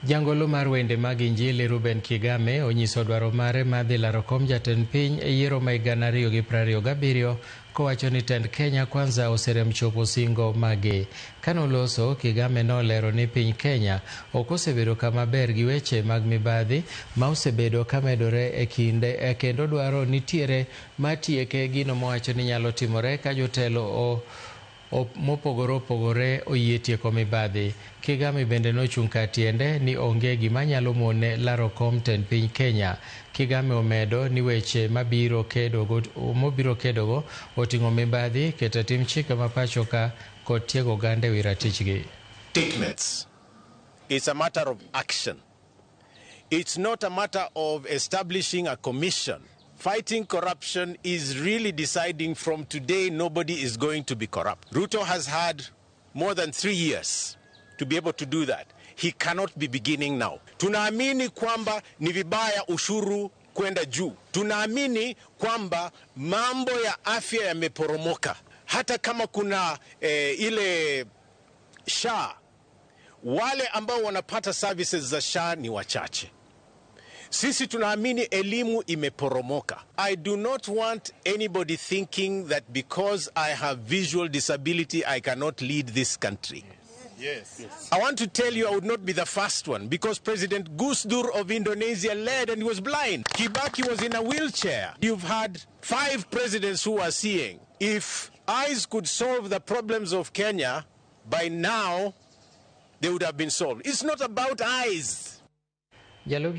Jangolo mar wende mag Injili Ruben Kigame onyiso dwaro mare mar dhi laro kom jatend piny e yiero ma 2027 kowacho ni tend Kenya Kwanza oserem chopo singo mage. Kanoloso, Kigame nolero ni piny Kenya ok osebedo kama ber gi weche mag mibadhi ma osebedo kamedore e kinde kendo dwaro nitiere matieke gino mowacho ni nyalo timore ka jotelo o mopogore opogore oyie tieko mibadhi. Kigame bende nochung' kar tiende ni onge gima nyalo mone laro kom tend piny Kenya. Kigame omedo ni weche mabiro kedogo mobiro kedogo oting'o mibadhi, keto tim chike ma pacho ka kod tiego oganda ewi ratichgi. Statements. It's a matter of action. It's not a matter of establishing a commission. Fighting corruption is really deciding from today nobody is going to be corrupt. Ruto has had more than 3 years to be able to do that. He cannot be beginning now. Tunaamini kwamba ni vibaya ushuru kwenda juu. Tunaamini kwamba mambo ya afya yameporomoka. Hata kama kuna ile SHA, wale ambao wanapata services za SHA ni wachache. Sisi tunaamini elimu imeporomoka. I do not want anybody thinking that because I have visual disability I cannot lead this country. I want to tell you I would not be the first one because President Gus Dur of Indonesia led and he was blind. Kibaki was in a wheelchair. You've had five presidents who are seeing. If eyes could solve the problems of Kenya, by now they would have been solved. It's not about eyes. Jalup